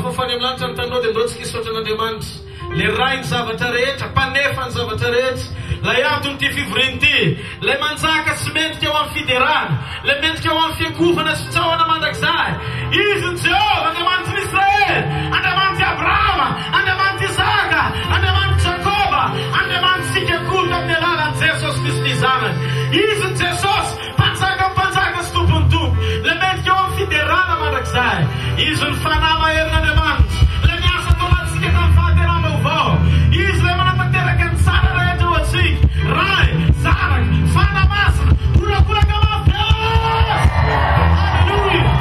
Afafany amin'ny lanitra ny taninao dia ndao tsika hisaotra an'Andriamanitra, Ilay Ray ny zavatra rehetra, Mpanefa ny zavatra rehetra, Ilay anton'ity fivoriana ity, Ilay manjaka sy mendrika ho amin'ny fiderana, Ilay mendrika ho amin'ny fiankohofana sy fitsaohana mandrakizay. Izy no Jehovah, Andriamanitry ny Israely, Andriamanitr'i Abrahama, Andriamanitr'i Isaka, Andriamanitr'i Jakoba, Andriamanitsika koa tamin'ny alalan'i Jesosy Kristy Zanany. Izy no Jesosy, Mpanjakan'ny mpanjaka sy Tompon'ny tompo, Ilay mendrika ho amin'ny fiderana mandrakizay. Izy no Fanahy maherin'Andriamanitra, Ilay niasa tao anatintsika tamin'ny fahateraham-baovao. Izy Ilay manatanteraka ny tsara rehetra ho antsika, Ray, Zanaka, Fanahy Masina. Horakoraka mafy be! Aleloia!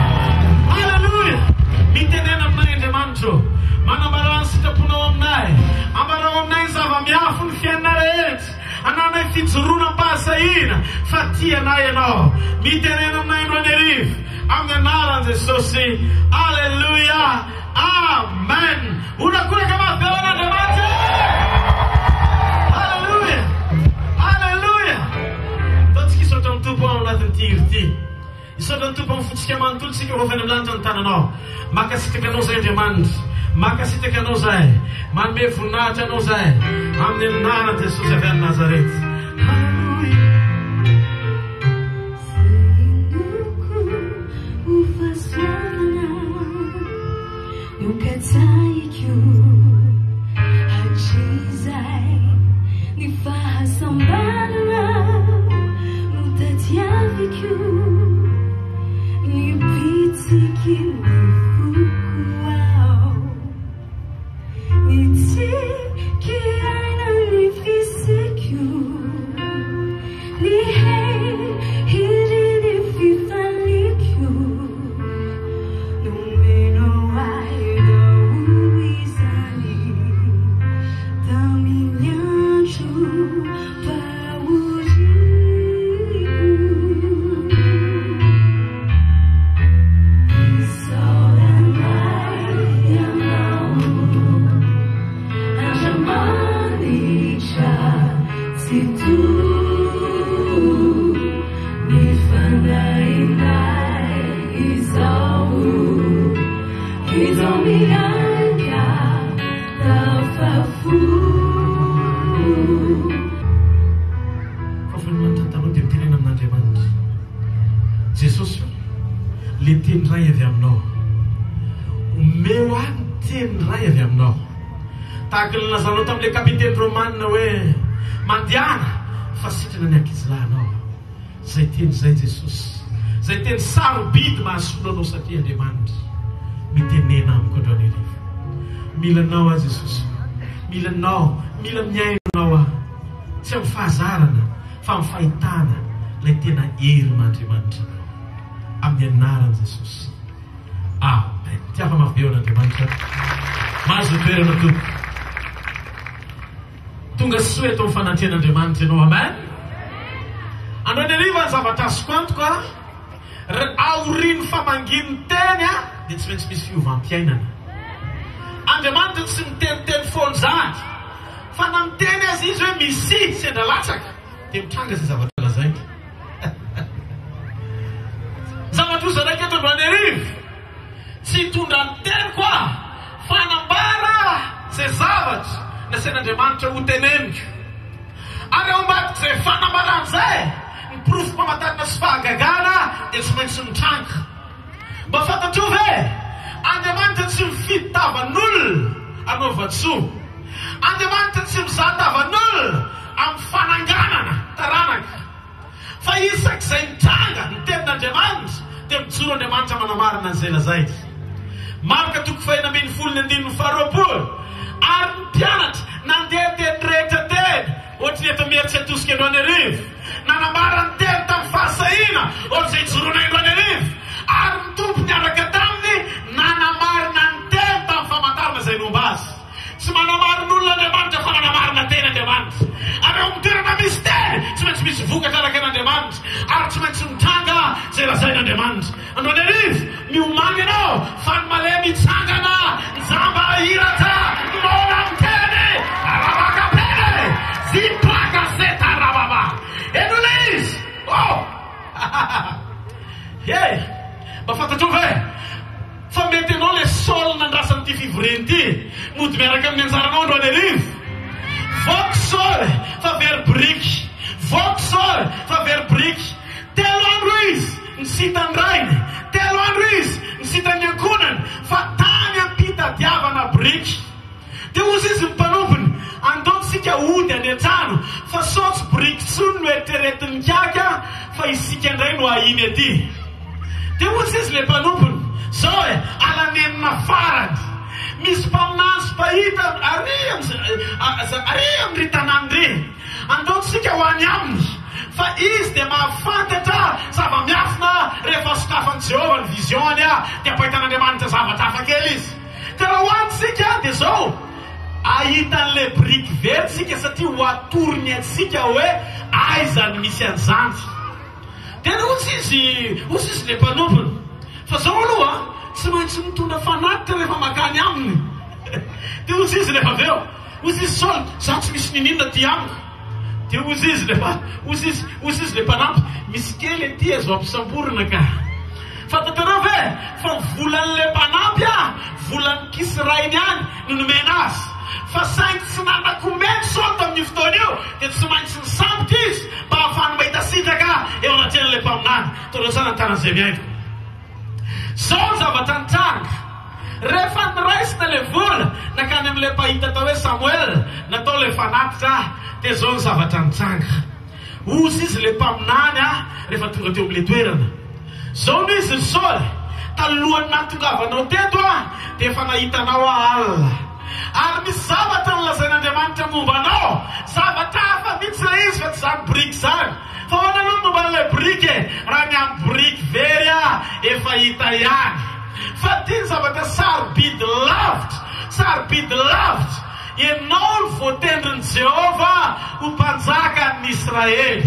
Aleloia! Mitenena aminay, Andriamanitra ô. Manambarà ny sitraponao aminay. Ambarao aminay ny zava-miafin'ny fiainana rehetra. Ananay fijoroana am-pahasahiana fa tia anay Ianao. Mitenena aminay androany hariva, amin'ny anaran'i Jesosy. Aleloia! Amen! Horakoraka mafy be ho an'Andriamanitra e! Aleloia! Aleloia! Ataontsika hisaotra ny Tompo ao anatin'ity hira ity. Misaotra ny Tompo amin'ny fontsika manontolo tsika ho avy any amin'ny lanitra ny tananao. Mankasitraka anao zahay Andriamanitra. Mankasitraka anao zahay. Manome voninahitra anao zahay. Amin'ny anaran'i Jesosy avy any Nazareth. Haleloia. Izay inoako ho fahasoavana no katsahiko hatrizay ny fahasambarana no tadiaviko ny bitsiky ny foko aho ny tsiky aina ny fisiko ny hery ny fifaliako Nomenao ahy daholo izany tamin'ny andro fahoriako. Isaoranay Ianao, Andriamanitra Tsitoha, ny fanahinay. Izao, izao miaraka tafafoha. Fa voalohany taloha dia mitenena amin'Andriamanitra. Jesosy ô, le teny iray avy aminao. Omeo ahy ny teny iray avy aminao. Tahaka ny nilazanao tamin'ilay kapiteny romana hoe, Mandehana fa sitrana ny ankizilahinao. Zay teny zay Jesosy, zay teny sarobidy mahasolo anao satria Andriamanitra mitenena amiko androany hariva. Mila anao aho Jesosy, mila anao, mila mihaino anao aho. Tsy amin'ny fahazarana fa amin'ny fahitana ilay tena hery maha Andriamanitra anao. Amin'ny anaran'i Jesosy. Amen. Tiava mafy be ho an'Andriamanitra. Mahazo toerana tompoko. Tonga soa eto amin'ny fanatrehan'Andriamanitra ianao. Amen. Androany hariva ny zavatra azoko antoka, aorian'ny famangian'ny teny dia tsy maintsy misy fiovam-piainana. Andriamanitra tsy miteniteny foana izany, fa na miteny aza izy hoe misia sendra latsaka, dia mitranga izay zavatra lazainy. Zavatra hozaraiko eto androany hariva. Tsy hitondra ny teniko aho, fa hanambara izay zavatra nasain'Andriamanitra hoteneniko. Ary ao ambadik'izay fanambarana izay, ny porofom-pamantarana sy fahagagana dia tsy maintsy mitranga. Mba fantatrao ve? Andriamanitra tsy mifidy tavan'olona hanaovan-tsoa. Andriamanitra tsy mizaha tavan'olona amin'ny fananganana taranaka. Fa isak'izay mitranga ny tenin'Andriamanitra dia mijoro Andriamanitra manamarina an'izay lazainy. Marka toko faha-16 ny andininy faharoapolo, Ary ny mpianatra nandeha teny rehetra teny, ohatry ny eto Imerintsiatosika androany hariva, nanambara ny teny tamin'ny fahasahiana ohatr'izay ijoroanay androany hariva, ary ny Tompo niaraka taminy nanamarina ny teny tamin'ny famantarana izay nomba azy. Tsy manamarina olona Andriamanitra fa manamarina tena Andriamanitra. Ary ao amin'ny toerana misy teny, tsy maintsy misy vokatra araka an'Andriamanitra. Ary tsy maintsy mitranga izay lazain'Andriamanitra. Androany hariva, miomàna ianao fa ny malemy hitsangana, ny jamba hahiratra, ny moana miteny, rabakapene, zipakaseta rababa. Henoy ilay izy! Oh! Hey! Mba fantatrao ve fa mety ianao ilay Saul nandrasan'ny. amin'ity fivoriana ity. Mody miaraka amin'ny anjaranao androany hariva. Voky Saoly fa very biriky. Voky Saoly fa very biriky. Telo andro izy nisita ny rainy. Telo andro izy nisita ny ankohonany fa tany am-pitadiavana biriky. Dia hozy izy ny mpanompony, Andao tsika hody any an-trano, fa sao tsy biriky intsony no eritreretin'ny kiaka, fa isika indray no ahiny aty. Dia hozy izy ilay mpanompony, Zao e, alanenina farany. Misy mpaminany sy mpahita ary ary amin'ry tanàna ry. Andao tsika ho any aminy, fa izy dia mahafantatra zava-miafina rehefa sokafan'i Jehovah ny vision-ny, dia ampahitan'Andriamanitra zavatra hafa kely izy. Ka raha ho any tsika dia zao, ahita an'ilay biriky very tsika satria ho atorony antsika hoe aiza no misy an'izany. Dia hozy izy, hozy izy ilay mpanompony, fa zao aloha tsy maintsy mitondra fanatitra rehefa mankany aminy. Dia hozy izy rehefa avy eo, hozy izy Saoly, za tsy misy niniana aty amiko. Dia hozy izy rehefa, hozy izy, hozy izy ilay mpanampy, misy kely aty azo ampisamborina ka. Fantatrareo ve fa ny volan'ilay mpanampy ah, volan'ny kisy rainy ihany no nomena azy. Fa saingy tsy nanan-komena Saoly tamin'io fotoana io, dia tsy maintsy nisambotra izy mba hahafahany mahita sitraka eo anatrehan'ilay mpaminany. Tonga tsara ny tanan'izay mihaino. Izao ny zavatra nitranga, rehefa noraisina ilay vola, nankany amin'ilay mpahita atao hoe Samoela, natao ilay fanatitra, dia izao ny zavatra nitranga. Hozy izy ilay mpaminany a, rehefa tonga teo amin'ilay toerana. Izao no izy ry Saoly, talohan'ny nahatongavanao teto aho, dia efa nahita anao aho alina. Ary misy zavatra nolazain'Andriamanitra momba anao, zavatra hafa mihitsy ilay izy fa tsy izany biriky izany. Fa ahoana aloha ny momba an'ilay biriky e? Raha ny amin'ny biriky very aho, efa hita ihany. Fa ity ny zavatra sarobidy lavitra, sarobidy lavitra. Ianao no voatendrin'i Jehovah ho mpanjakan'ny Israely.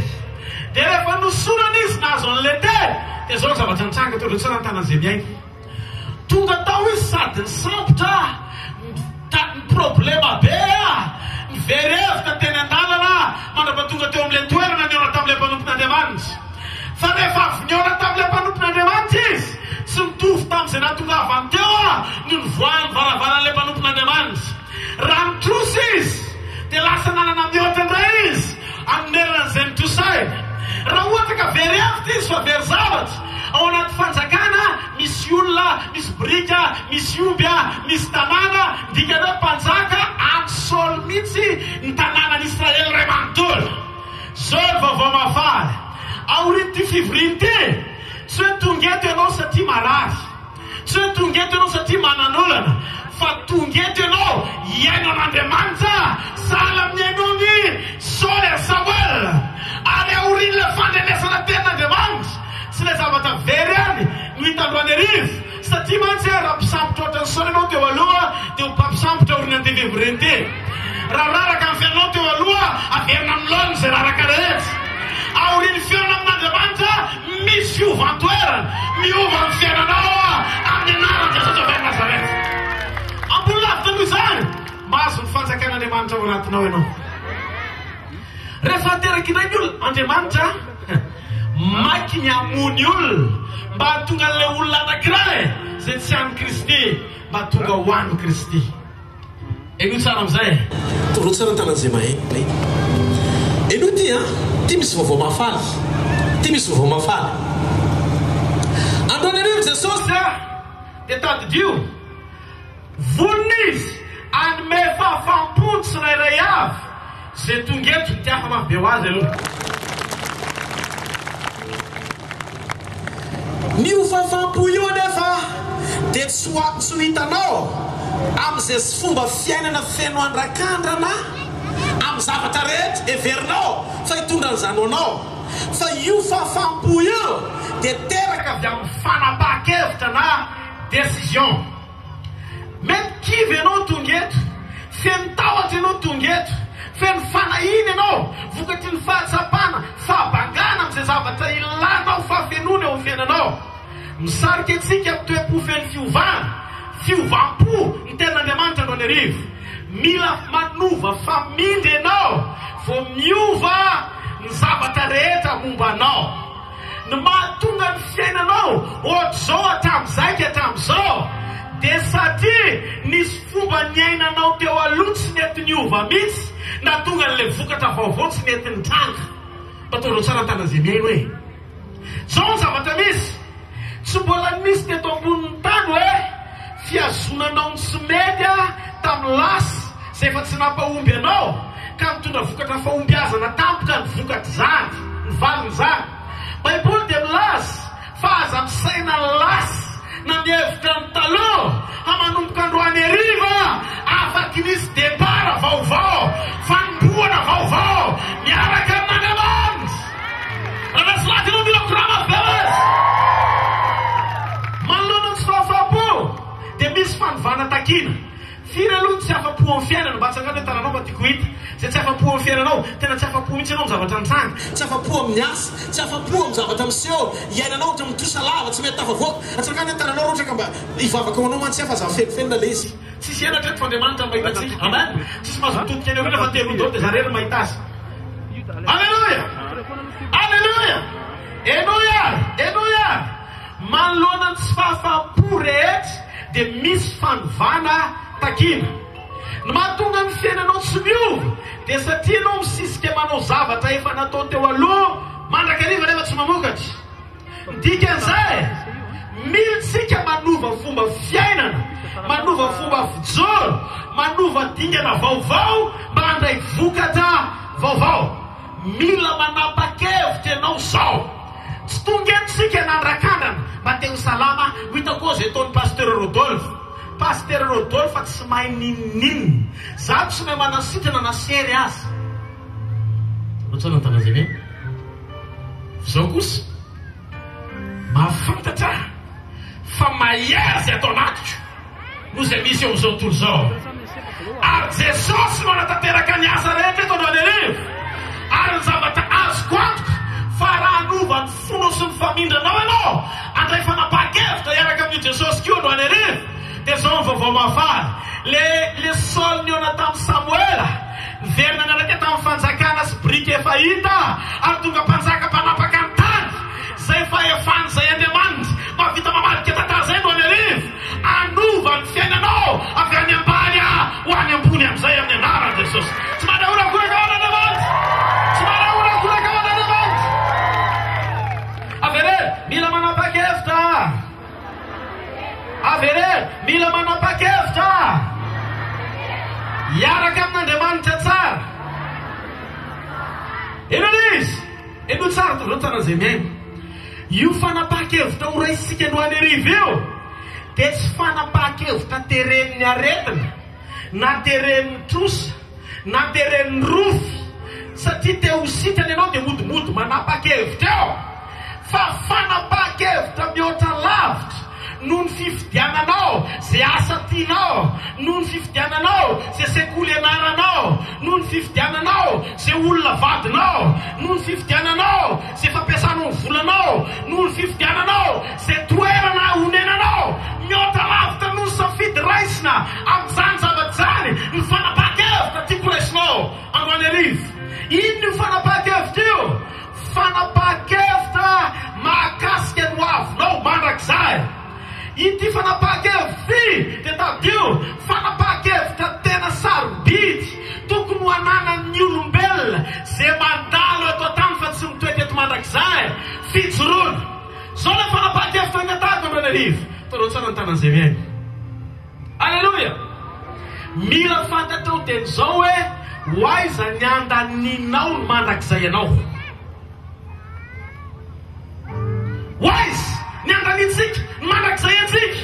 Dia rehefa nosorana izy nahazo an'ilay teny, dia izao ny zavatra nitranga teo ireo tsara ny tanan'izay miaina. Tonga tao izy sady nisambotra, ny problema be, nivery hevitra teny an-dalana mandra-pahatonga teo amin'ilay toerana nihaona tamin'ilay mpanompon'Andriamanitra. Fa rehefa avy nihaona tamin'ilay mpanompon'Andriamanitra izy, tsy nitovy tamin'izay nahatongavany teo ny nivoahan'ny varavaran'ilay mpanompon'Andriamanitra. Raha nitrosa izy, dia lasa nanana mihoatra indray izy, hanonerana an'izay nitrosainy. Raha ohatra ka very hevitra izy fa very zavatra, ao anaty fanjakana misy olona, misy biriky, misy omby, misy tanàna, ny dikany hoe mpanjaka any Saoly mihitsy ny tanànan'Israely iray manontolo. Zao ny vaovao mahafaly, aorian'ity fivoriana ity, tsy hoe tonga eto ianao satria marary, tsy hoe tonga eto ianao satria manan'olana, fa tonga eto ianao hihaino an'Andriamanitra sahala amin'ny nihainoan'i Saoly an'i Samoela. Ary aorian'ilay fandrenesana tenin'Andriamanitra, tsy ilay zavatra very ihany no hita androany hariva, satria mantsy raha mpisambotra ohatran'i Saoly ianao teo aloha, dia ho mpampisambotra aorian'ity fivoriana ity. Raha raraka ny fiainanao teo aloha, averina amin'ny laoniny izay raraka rehetra. Aorian'ny fihaonana amin'Andriamanitra, misy fiovan-toerana. Miova ny fiainanao amin'ny anaran'i Jesosy avy any Nazareth. Ambony lavitra noho izany, mahazo ny fanjakan'Andriamanitra ao anatinao ianao. Rehefa ateraka indray ny olona, Andriamanitra maiky ny hamono olona mba hahatonga an'ilay olona anankiray izay tsy an'i Kristy mba tonga ho an'i Kristy. Henoy tsara amin'izay e! Toroy tsara ny tanan'izay mahay. Henoy ity an! Ity misy vaovao mahafaly. Ity misy vaovao mahafaly. Androany hariva Jesosy a! Dia tadidio, vonona Izy hanome fahafaham-po ny tsirairay avy izay tonga eto. Ity hafa mafy be ho azy aloha. Ny io fahafaham-po io anefa dia tsy ho tsy ho hitanao amin'izay fomba fiainana feno andrakandrana amin'ny zavatra rehetra heverinao fa hitondra an'izany ho anao. Fa io fahafaham-po io dia teraka avy amin'ny fanapahan-kevitra na décision. Mety kivy ianao tonga eto, feno tahotra ianao tonga eto, feno fanahiana ianao vokatry ny fahatsapana fahabangana amin'izay zavatra ilanao fahafenoana eo amin'ny fiainanao. Misarika antsika amin'ny toe-po feno fiovana, fiovam-po ny Tenin'Andriamanitra androany hariva. Mila manova famindra ianao vao miova ny zavatra rehetra momba anao. Ny mahatonga ny fiainanao ohatr'izao hatramin'izay ka hatramin'izao Dia satria nisy fomba niainanao teo aloha tsy nety niova mihitsy, nahatonga an'ilay vokatra vaovao tsy nety nitranga. Mba ataonao tsara ny tanana izay mihaino e! Izao ny zavatra misy, tsy mbola nisy teto ambonin'ny tany hoe fihazonanao ny tsy mety tamin'ny lasa izay efa tsy nampahomby anao ka mitondra vokatra fahombiazana tampoka ny vokatr'izany, ny valin'izany. Baiboly dia milaza fa aza misaina ny lasa na mihevitra ny taloha fa manomboka androany hariva afaky misy départ vaovao, fanombohana vaovao miaraka amin'Andriamanitra. Raha tsy lahy ianao mila korama avy eo aza. Manoloana ny tsy fahafaham-po dia misy fanovana takiana. Firy aloha ny tsy afa-po amin'ny fiainana? Mba atsangano ny tananao mba tiako ho hita. Izay tsy afa-po amin'ny fiainanao, tena tsy afa-po mihitsy ianao amin'ny zavatra nitranga. Tsy afa-po amin'ny asa, tsy afa-po amin'ny zavatra miseho, iainanao ohatra mitosa lava, tsy mety tafavoaka. Atsangano ny tananao raha ohatra ka mba hivavaka ho anao mantsy aho fa aza afenifenina ilay izy. Tsisy henatra eto fa Andriamanitra no mahita antsika. Amen. Tsisy mahazo mitodika any aoriana fa tery ho daholo dia za irery no mahita azy. Aleloia! Aleloia! Henoy ary! Henoy ary! Manoloana ny tsy fahafaham-po rehetra dia misy fanovana takiana. Ny mahatonga ny fiainanao tsy miova dia satria ianao misisika manao zavatra efa natao teo aloha mandrakariva nefa tsy mamokatra. Ny dikan'izay, mila isika manova fomba fiainana, manova fomba fijoro, manova dingana vaovao mba handray vokatra vaovao. Mila manapa-kevitra ianao izao. Tsy tonga eto isika hanandrakandrana mba te ho salama, ho hitako eo izay ataon'i Pasteur Rodolphe. Pasteur Rodolphe tsy mahay n'inon'inona. Izaho tsy mahay manasitrana na sery aza. Ohatrany antananzay ve? Izao kosa, mahafantatra aho fa mahery izay ato anatiko noho izay misy eo amin'izao tontolo izao. Ary Jesosy no hanatanteraka ny asa rehetra eto Antananarivo. Ary ny zavatra azoko antoka fa raha hanova ny fonao sy ny famindranao ianao, handray fanapahan-kevitra hiaraka amin'io Jesosy koa Antananarivo, dia izao ny vaovao mahafaly, le le Saoly nihaona tamin'i Samoela, Niverina niaraka tamin'ny fanjakana sy biriky efa hita ary tonga mpanjaka mpanapaka ny tany. Izay fahefana izay Andriamanitra mahavita mamadika tantara izay no anarivo hanova ny fiainanao avy any ambany ho any ambony amin'izay amin'ny anaran'i Jesosy. Tsy manaholakolaka ho an'Andriamanitra. Tsy manaholakolaka ho an'Andriamanitra. Avereno, mila manapa-kevitra. Avereno, mila manapa-kevitra hiaraka amin'Andriamanitra tsara. Henoy ilay izy. Henoy tsara, tondreo tsara izay mihaino. Io fanapahan-kevitra ho raisintsika androany hariva io dia tsy fanapahan-kevitra teren'ny aretina, na teren'ny trosa, na teren'ny rofy, satria te ho sitrana ianao dia modimody manapa-kevitra eo, fa fanapahan-kevitra mihoatra lavitra noho ny fifidiananao ze asa tianao, noho ny fifidiananao ze sekoly ianaranao, noho ny fifidiananao ze olona vadinao, noho ny fifidiananao ze fampiasanao ny volanao, noho ny fifidiananao ze toerana onenanao. Mihoatra lavitra noho ny safidy raisina amin'izany zavatra izany ny fanapahan-kevitra tiako raisinao androany hariva. Inona io fanapahan-kevitra io? Fanapahan-kevitra mahakasika ny hoavinao mandrakizay. Ity fanapahan-kevitra ity dia tadidio, fanapahan-kevitra tena sarobidy tokony ho ananan'ny olombelona izay mandalo eto an-tany fa tsy mitoetra eto mandrakizay, fijoroana. Izao ilay fanapahan-kevitra angatahiko androany hariva. Tondreo tsara ny tanan'izay mihaino. Aleloia! Mila fantatrao dieny izao hoe ho aiza ny andaninao ny mandrakizay anao. Ho aiza ny andanintsika ny mandrakizay antsika.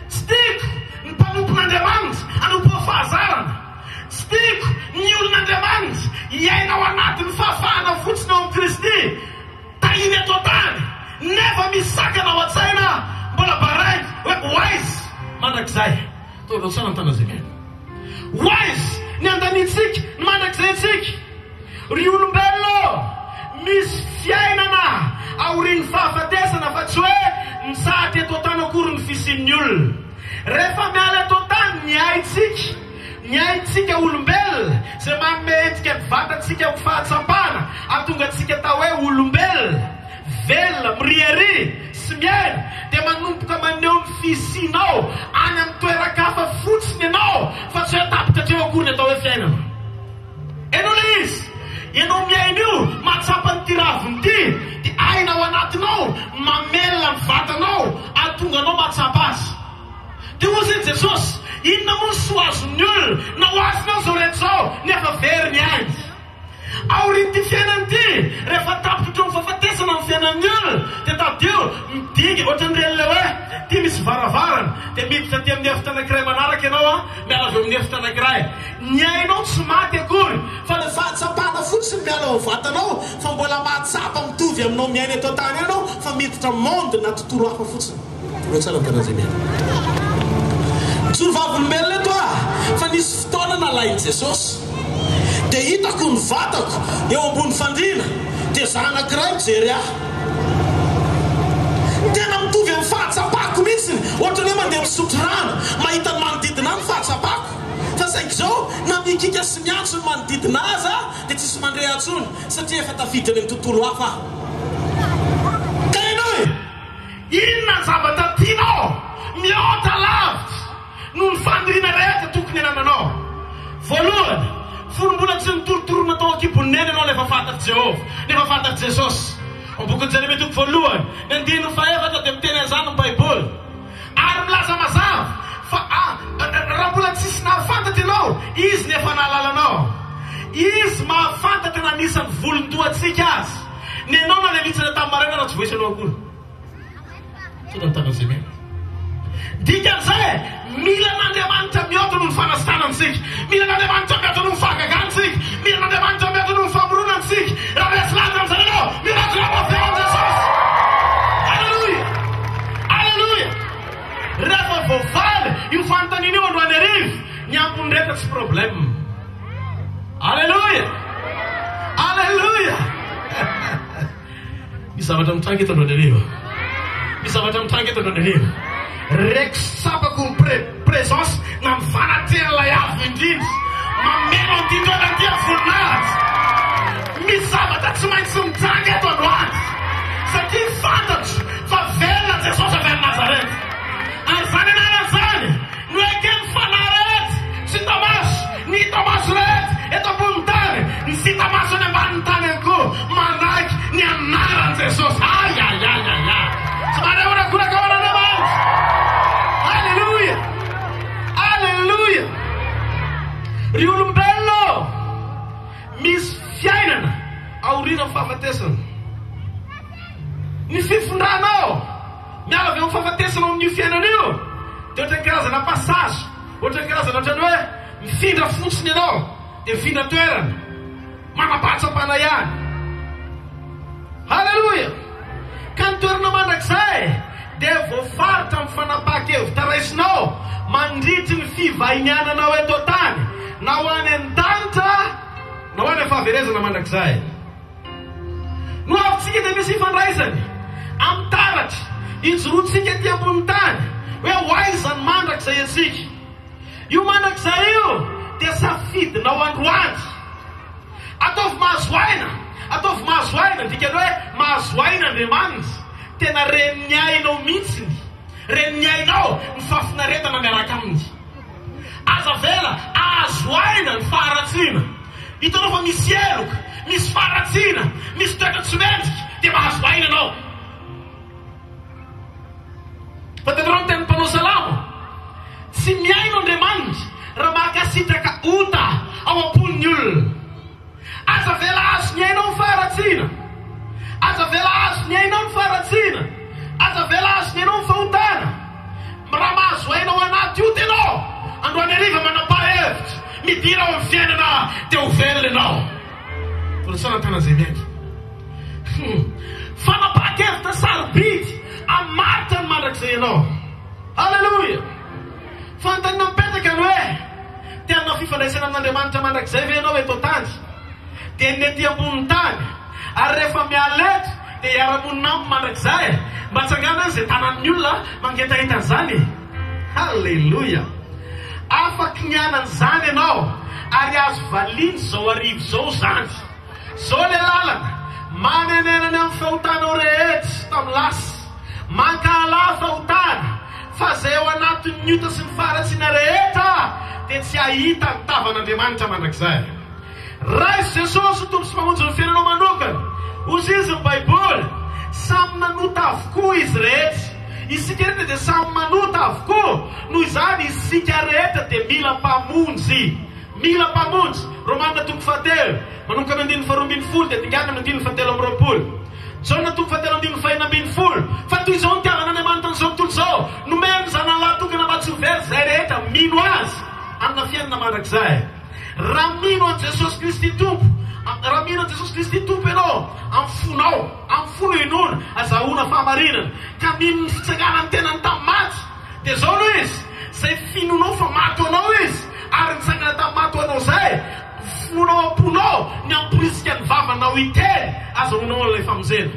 Tsy tiako ny mpanompon'Andriamanitra hanompo amin'ny fahazarana. Tsy tiako ny olon'Andriamanitra hiaina ao anatin'ny fahafahana fotsiny ao amin'i Kristy. Tahiny eto an-tany nefa misy sakana ao an-tsaina mbola baraingo hoe ho aiza mandrakizay. Ataonao tsara ny tanana izay mihaino. Ho aiza ny andaniantsika ny mandrakizay antsika? Ry olombelona ô, misy fiainana aorian'ny fahafatesana fa tsy hoe mitsahatra eto an-tany akory ny fisian'ny olona. Rehefa miala eto an-tany ny aintsika, Ny aintsika olombelona, izay manome endrika ny vatantsika ho fahatsapana, hahatonga antsika atao hoe olombelona, velona, miriaria sy miaina, dia manomboka maneho ny fisianao any amin'ny toeran-kafa fotsiny ianao fa tsy hoe tapitra hatreo akory ny atao hoe fiainana. Henoy ilay izy! Ianao miaina io, mahatsapa an'ity raviny ity, dia aina ao anatinao, mamelona ny vatanao, ahatonga anao mahatsapa azy. Dia hoy i Jesosy, Inona moa ny soa azon'ny olona, na ho azony ao izao rehetra izao, nefa very ny ainy? Aorian'ity fiainana ity, rehefa tapitra hatreo amin'ny fahafatesana ny fiainan'ny olona, dia tadidio, midinga, ohatran'ireny ilay hoe, ity misy varavarana, dia miditra aty amin'ny efitra anankiray manaraka ianao an, miala avy eo amin'ny efitra anankiray. Ny ainao tsy maty akory, fa ilay fahatsapana fotsiny miala ao amin'ny vatanao, fa mbola mahatsapa mitovy aminao miaina eto an-tany ihany ianao, fa miditra monde na tontolo hafa fotsiny. Ireo tsara mitana izay miaina. Mijoro vavolombelona eto aho fa nisy fotoana nalain'i Jesosy dia hitako ny vatako eo ambony fandriana dia za anankiray mijery ahy. Tena mitovy amin'ny fahatsapako mihitsiny, ohatran'ny hoe mandeha misotro rano, mahita ny manodidina ahy ny fahatsapako. Fa saingy izao na mikiaka sy miantso ny manodidina ahy aza dia tsisy mandre ahy intsony satria efa tafiditra any amin'ny tontolo hafa aho. Ka henoy! Inona ny zavatra tianao mihoatra lavitra noho ny faniriana rehetra tokony hanananao? Voalohany, fony mbola tsy nitorotorona tao an-kibon'i Neny ianao nefa fantatr'i Jehovah, nefa fantatr'i Jesosy. Ao amin'ny bokin'i Jeremia toko voalohany, ny andininy fahefatra dia miteny an'izany ny Baiboly, ary milaza mazava fa raha mbola tsisy nahafantatra ianao, Izy no efa nahalala anao. Izy mahafantatra na ny isan'ny volon-dohantsika aza. Ny anao na lelitsana tamin'ny maraina raha tsy voaisanao akory. Sao da mitana an'izay miaina. Dikan'izay, mila an'Andriamanitra mihoatra noho ny fanasitranana isika. Mila an'Andriamanitra mihoatra noho ny fahagagana isika. Mila an'Andriamanitra mihoatra noho ny famoronana isika. Raha resy lahatra amin'izany ianao, mirakorako avy eo amin'i Jesosy. Aleloia! Aleloia! Rehefa voavaly io fanontaniana io androany hariva, ny ambiny rehetra tsy problème. Aleloia! Aleloia! Misy zavatra mitranga eto androany hariva. Misy zavatra mitranga eto androany hariva. Reko sy tsapako ny pre présence na ny fanatrehan'ilay Avo Indrindra. Mameno an'ity toerana ity amin'ny voninahitra. Misy zavatra tsy maintsy mitranga eto androany. Satria fantatro fa velona Jesosy avy any Nazareth. Ary izany anarana izany no eken'ny fanahy rehetra, tsy hita maso, ny hita maso rehetra eto ambonin'ny tany, ny tsy hita maso any ambanin'ny tany ihany koa, manaiky ny anaran'i Jesosy. Ay, ay, ay, ay, ay. Tsy maneho horakoraka ho an'Andriamanitra. Aleloia! Aleloia! Ry olombelona ô, misy fiainana aorian'ny fahafatesana. Ny fifindranao miala avy eo amin'ny fahafatesana ao amin'io fiainana io dia ohatran'ny karazana passage, ohatran'ny karazana ohatran'ny hoe mifindra fotsiny ianao dia mifindra toerana, manam-pahatsapana ihany. Haleloia! Ka ny toerana mandrakizay dia voafaritra amin'ny fanapahan-kevitra raisinao mandritry ny fivahiniananao eto an-tany, na ho any an-danitra na ho any amin'ny fahaverezana mandrakizay. Ny hoavintsika dia misy ifandraisany amin'ny taratra ijoroantsika ety ambonin'ny tany, hoe ho aiza ny mandrakizay antsika. Io mandrakizay io dia safidinao androany. Ataovy mahazo aina, ataovy mahazo aina, ny dikan'ny hoe mahazo aina Andriamanitra, tena ren'ny ainao mihitsiny, ren'ny ainao ny fahafinaretana miaraka aminy. Aza avela hahazo aina ny faharatsiana. Hitanao fa misy heloka, misy faharatsiana, misy toetra tsy mendrika, dia mahazo aina ianao. Fantatrareo ny tenin'ny mpanao salamo? Tsy mihaino Andriamanitra raha mankasitraka ota ao am-pon'ny olona. Aza avela hahazo ny ainao ny faharatsiana. Aza avela hahazo ny ainao ny faharatsiana. Aza avela hahazo ny ainao ny fahotana. Raha mahazo aina ao anaty ota ianao, androany hariva manapaha hevitra, midira ao amin'ny fiainana dia ho velona ianao. Mbola tsara ny tanan'izay miainga. Hmm. Fanapahan-kevitra sarobidy hamaritra ny mandrakizay ianao. Haleloia! Fanontaniana mipetraka ny hoe, Te hanana fifandraisana amin'Andriamanitra mandrakizay ve ianao eto an-tany? Dia ny ety ambonin'ny tany, ary rehefa miala eto dia hiara-monina aminy mandrakizay? Mba tsangano anie izay tanan'ny olona mangetaheta an'izany e! Haleloia! Afaky ny hanana izany ianao, ary azo valiana izao hariva izao izany. Izao ilay lalana, manenenana amin'ny fahotanao rehetra tamin'ny lasa, mankahalà fahotana, fa. anatin'ny ota sy ny faharatsiana rehetra dia tsy hahita ny tavan'Andriamanitra mandrakizay. Raiso Jesosy ho Tompo sy Mpamonjy ny fiainanao manokana. Hozy izy ny Baiboly, Samy nanota avokoa izy rehetra. Isika rehetra dia samy manota avokoa. Noho izany, isika rehetra dia mila Mpamonjy. Mila Mpamonjy. Romana toko fahatelo, manomboka amin'ny andininy faharoa ambinifolo dia dinganina amin'ny andininy fahatelo amby roapolo. Jaona toko fahatelo andininy fahenina ambinifolo. Fa toy izao nitiavan'Andriamanitra an'izao tontolo izao, nomeny ny Zanany lahy tokana mba tsy ho very izay rehetra mino Azy amina fiainana mandrakizay. Raha mino an'i Jesosy Kristy Tompo, raha mino an'i Jesosy Kristy Tompo ianao, amin'ny fonao, amin'ny fo no inoana, azahoana fahamarinana, ka mino ny fitsanganan'ny tenany tamin'ny maty, dia izao no izy, izay finoanao fa maty ho anao Izy, ary nitsangana tamin'ny maty ho anao izay, finoanao am-ponao, ny hamporisika ny vavanao hiteny, azahoanao an'ilay famonjena.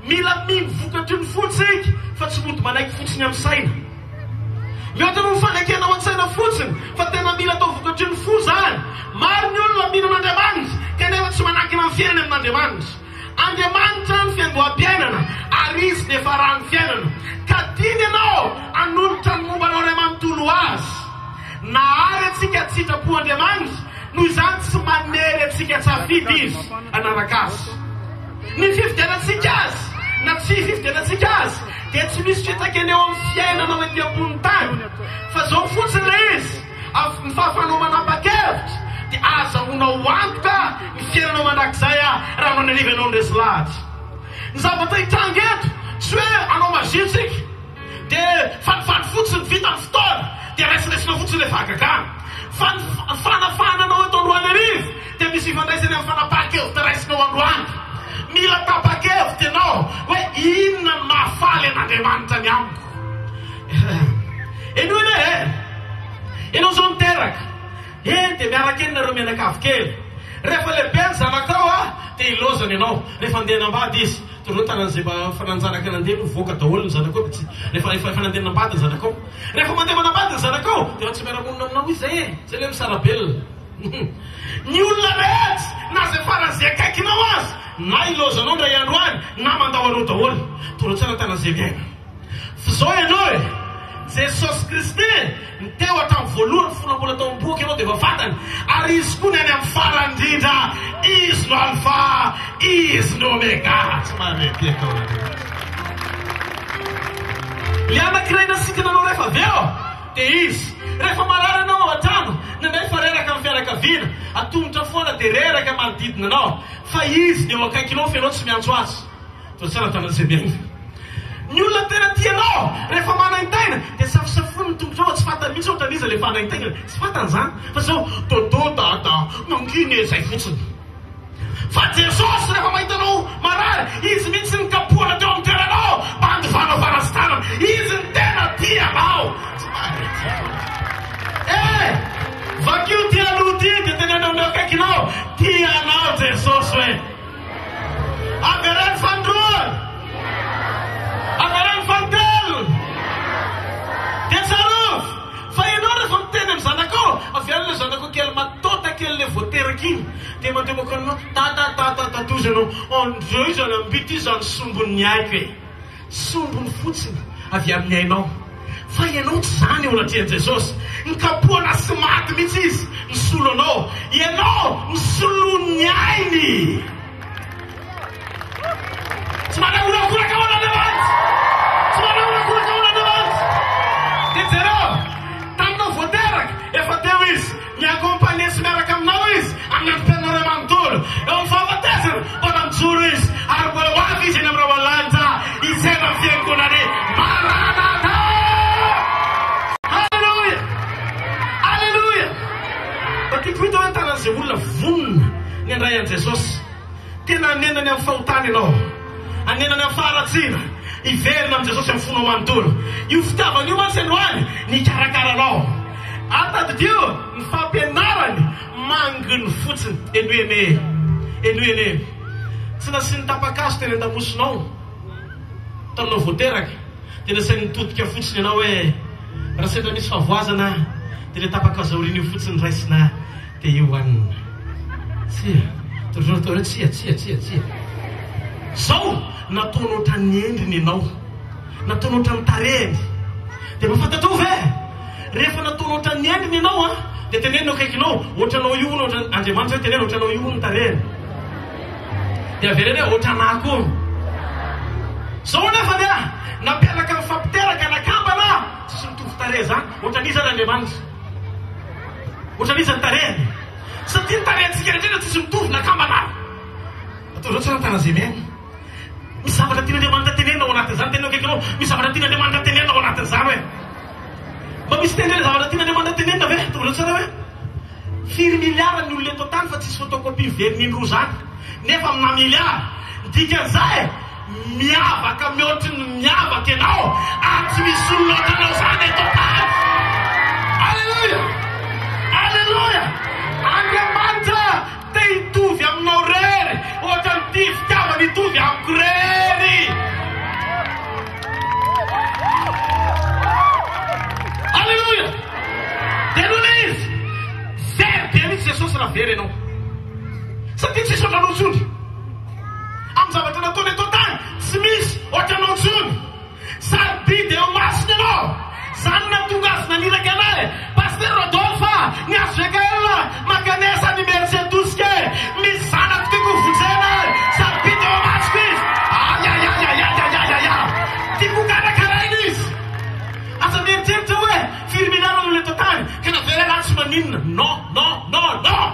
Mila mino vokatry ny fo tsika, fa tsy mody manaiky fotsiny amin'ny saina. Mihoatra noho ny fanekena ao an-tsaina fotsiny, fa tena mila atao vokatry ny fo izany. Maro ny olona mino an'Andriamanitra, kanefa tsy manankina ny fiainany amin'Andriamanitra. Andriamanitra ny fiandoham-piainana, ary Izy ny fiafaran'ny fiainana. Ka tiany ianao hanolotra ny momba anao iray manontolo ho Azy. Nahary antsika an-tsitrapo Andriamanitra, noho izany tsy manery antsika tsafidy Izy hanaraka Azy. Ny fifidianantsika azy na tsy fifidianantsika azy dia tsy misy fiantraikany eo amin'ny fiainanao ety ambonin'ny tany. Fa izao fotsiny ilay izy, ny fahafahanao manapa-kevitra dia ahazahoanao antoka ny fiainanao mandrakizay raha manariva ianao ny resy lahatra. Ny zavatra hitranga eto, tsy hoe hanao magie tsika. Dia falifaly fotsiny, vita ny fotoana, dia raisiraisina fotsiny ilay fahagagana. Fa ny fanafahana anao eto androany hariva dia misy ifandraisany amin'ny fanapahan-kevitra raisinao androany. Mila tapa-kevitra ianao hoe inona no mahafaly an'Andriamanitra ny amiko. Henoy anie e! Ianao izao niteraka. Eny dia miaraka eny nareo mianakavy kely. Rehefa lehibe ny zanakao dia ilaozany ianao. Rehefa andeha hanambady izy. Toroy tanana izay mba efa nanjanaka nandeha aloha voaka daholo ny zanakao dia tsy rehefa efa efa nandeha nanambady ny zanakao. Rehefa mandeha manambady ny zanakao dia efa tsy miara-monina aminao izy zay e! Zay ilay misara-belona. Ny olona rehetra na izay faran'izay akaikinao aza na ilaozanao indray andro any na mandao anao daholo. Toroy tsara tanana izay miaina. F'izao ianao e! Jesosy Kristy ny teo hatramin'ny voalohany fony mbola tao am-bohoka ianao dia efa fantany, ary Izy koa ny any amin'ny farany indrindra, Izy no Alfa, Izy no Omega. Tsy mahay mipetraka ao Andriamanitra. Ilay anankiray nasitrana anao rehefa avy eo dia Izy. Rehefa marary ianao ao an-trano, indraindray efa reraka ny fianakaviana, atomotra foana dia reraka manodidina anao, fa Izy no eo akaikinao fa ianao tsy miantso Azy. Toa tsara tanana izay miaina. Ny olona tena tia anao, rehefa manaintaina, dia safosafoiny ny tongotrao, tsy fantany mihitsy ohatran'iza ilay fanaintainana, tsy fantany izany, fa zao, Dodo, Dada, mangina e, zay fotsiny. Fa Jesosy rehefa mahita anao marary, Izy mihitsy no kapohana teo amin'ny toeranao, mba handovanao fanasitranana. Izy no tena tia anao. Tsy mahay tia anao. Eh! Vakio ity aloha ity, dia teneno amin'ireo akaikinao, tia anao Jesosy hoe. Avereno fanindroany. Avereno fanintelony. Dia tsarovy fa ianao rehefa miteny amin'ny zanakao, avy any ilay zanakao kely matota kely ilay vao teraka iny, dia mandeha mankany aminao, dada, dada, dada, hozy ianao, andreo izany ambity izany sombin'ny aiko e. Sombiny fotsiny avy amin'ny ainao. Fa ianao tsy izany eo anatrehan'i Jesosy. Nikapohana sy maty mihitsy Izy nisolo anao. Ianao nosoloany ny ainy. Tsy manaholakolaka ao an'Andriamanitra. Tsy manaholakolaka ao an'Andriamanitra. Dia jereo, taminao vao teraka, efa teo Izy. Mi-accompagner sy miaraka aminao Izy amin'ny androm-piainanao iray manontolo. Eo amin'ny fahafatesana, mbola mijoro Izy, ary mbola ho avy Izy eny amin'ny rahona lanitra hitsena ny fiangonany. Maranatha! Aleloia! Aleloia! Mba tiako hita hoe ny tanan'izay olona vonona ny handray an'i Jesosy. Tena hanenany amin'ny fahotana ianao. Hanenany amin'ny faharatsiana. Hiverina amin'i Jesosy amin'ny fonao manontolo. Io fitiavana io mantsy androany ny hikarakara anao. Ary tadidio ny fampianarany manginy fotsiny. Henoy anie. Henoy anie. Tsy nasiany tapa-kazo teny an-damosinao taminao vao teraka. Dia nasainy nitodika fotsiny ianao hoe raha sendra misy fahavoazana dia ilay tapa-kazo aoriana io fotsiny raisina dia io hohanina. Tsia. Toujours atao hoe tsia, tsia, tsia, tsia. Zao, nataony ohatran'ny endriny ianao. Nataony ohatran'ny tarehiny. Dia mba fantatrao ve? Rehefa nataony ohatran'ny endriny ianao an, dia teneno eo akaikinao, ohatranao io hono, ohatran, Andriamanitra hoe teneno ohatranao io hono ny tarehiny. Dia avereno hoe ohatranà koa hono. Zao anefa ny ahy, nampianaka mifampiteraka nakambana, tsisy mitovy tarehy zany, ohatran'iza ary Andriamanitra? Ohatran'iza ny tarehiny? Satria ny tarehintsika rehetra tsisy mitovy nakambana ary. Ataovy zao tsara ny tanan'izay mihaino. Misy zavatra tian'Andriamanitra tenenina ao anatin'izany, teneno akaikinao, misy zavatra tian'Andriamanitra tenenina ao anatin'izany hoe. Mba misy tendrena zavatra tian'Andriamanitra tenenina ve? Ataovy zao tsara hoe. Firy milliards ny olona eto an-tany fa tsisy photocopie very n'indroa zany. Nefa amina milliards. Ny dikan'izay, miavaka mihoatry ny miavaka ianao ary tsy misy olona ohatranao zany eto an-tany. Alléluia! Alléluia! Andriamanitra Te hitovy aminao rery ohatran'ity fitiavana hitovy amiko rery. Alléluia! Dia noho ilay izy, very be mihitsy Jesosy raha very ianao. Satria tsisy ohatranao intsony. Amin'ny zavatra nataony eto an-tany, tsy misy ohatranao intsony. Sarobidy eo imasony ianao. Zany no nahatonga azy naniraka anay. Pasteur Rodolphe a, ny HVKL mankanesa any Imerintsiatosika e. Misy zanako tiako ho vonjena e. Sarobidy eo imasoko izy. Ayayayayayayayaya. Tiako ho karakaraina izy. Aza mieritreritra hoe firy milliards ny olona eto an-tany ka na very raha tsy maninona. Non, non, non, non.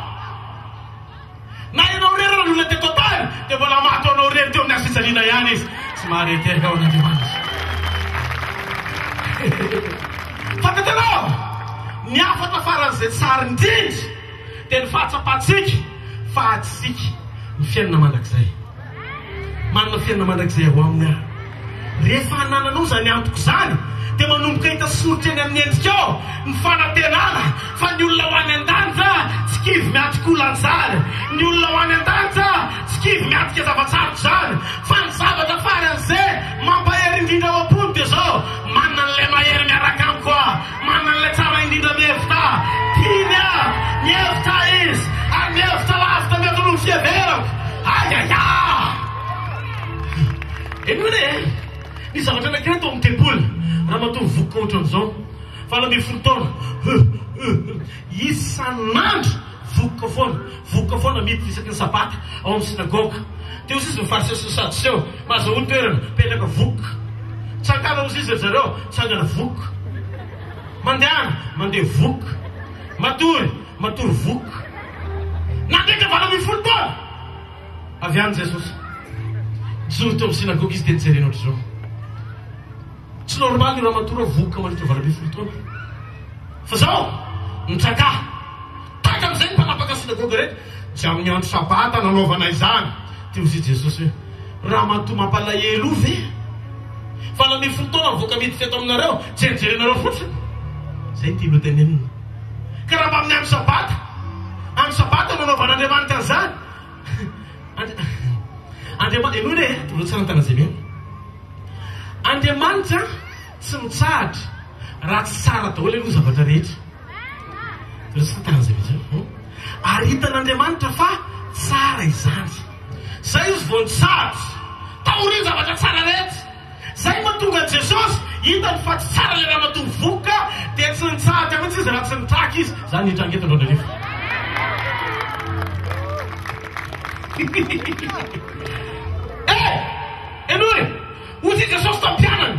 Na ianao irery na ny olona teto an-tany dia mbola maty ho anao irery teo amin'ny hazo fijaliana ihany izy. Tsy mahare teraka ho an'Andriamanitra. Fantatrareo, ny hafatra faran'izay tsara indrindra dia ny fahatsapantsika fa adintsika ny fiainana mandrakizay. Manana fiainana mandrakizay ao aminy aho. Rehefa anananao izany antoko izany, dia manomboka hita soritra eny amin'ny endrikao ny fanantenana fa ny olona ho any an-danitra tsy kivy miatrika olana izany, ny olona ho any an-danitra tsy kivy miatrika zava-tsarotra izany, fa ny zavatra faran'izay mampahery indrindra ao am-pony dia izao, manana an'ilay mahery miaraka amiko aho, manana an'ilay tsara indrindra mihevitra ahy, tiany aho, mihevitra ahy izy, ary mihevitra lavitra mihoatra noho ny fiheverako. Ayaya! Henoy re e! Nisy zavatra anankiray tao amin'ny tempoly, ramatoa vokoka ohatran'izao, 18 taona, huh, huh, huh, isan'andro vokoka foana, vokoka foana miditra isaky ny sabata ao amin'ny synagoga. Teo sisa ny fariseo sy ny sadoseo, mahazahoa toerana, mipetraka vokoka. Tsangana hozy izy ry zareo, tsangana vokoka. Mandehana, mandeha vokoka. Matory, matory vokoka. Nandritra 18 taona! Avy any Jesosy. Nijoro teo amin'ny synagoga izy dia nijerena ohatr'izao. Tsy normal io ramatoa ireo vohoka mandritra 18 taona. Fa zao, mitraka. Tahaka an'izay ny mpanapaka synagoga rehetra. Tsy amin'ny andro sabata nanaovana izany. Dia hoy Jesosy hoe, ramatoa mampalahelo io ve? 18 taona mivoaka miditra eto aminareo, jerijerenareo fotsiny. Izay no tiany hotenenina. Ka raha mba amin'ny andro sabata, andro sabata no anaovan'Andriamanitra an'izany, Andriamanitra, henoy re, tonga tsara ny tanazemy eo. Andriamanitra tsy mitsahatra raha tsy tsara daholo aloha zavatra rehetra. Tonga tsara tanazemy eo. Ary hitan'Andriamanitra fa tsara izany. Zay izy vao nitsahatra. Taorian'ny zavatra tsara rehetra. Zay no mahatonga an'i Jesosy, hitany fa tsy tsara ilay ramatoa vokoka dia tsy nitsahatra mihitsy izy raha tsy nitraka izy. Zany nitranga eto Andraondrerivo. Eh! Henoy! Hozy i Jesosy tamin'ny mpianany,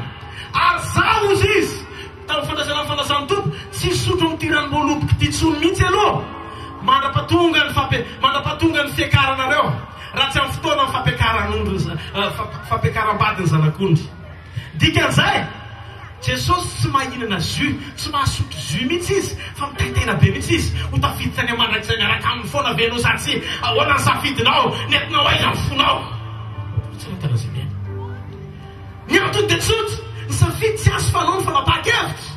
ary zaho hozy izy, tamin'ny fandraisana ny fanasan'ny Tompo, tsy hisotro amin'ity ranom-boaloboka ity intsony mihitsy aloha, mandra-pahatonga ny fampi, mandra-pahatonga ny fiakaranareo. Raha tsy amin'ny fotoanan'ny fampiakaran'ondry ny fampiakaram-bady ny zanak'ondry. Dikan'izay, Jesosy tsy maha-hihinana jus, tsy mahasotro jus mihitsy izy, fa mitaintaina be mihitsy izy. Ho tafiditra any amin'ny mandrakizay miaraka aminy foana ve ianao sa tsia? Ahoana ny safidinao? Nentinao aiza ny fonao? Tsy nahitana izay miaina. Ny antony dia tsotra, ny safidy tsy azo fanao ny fanapahan-kevitra.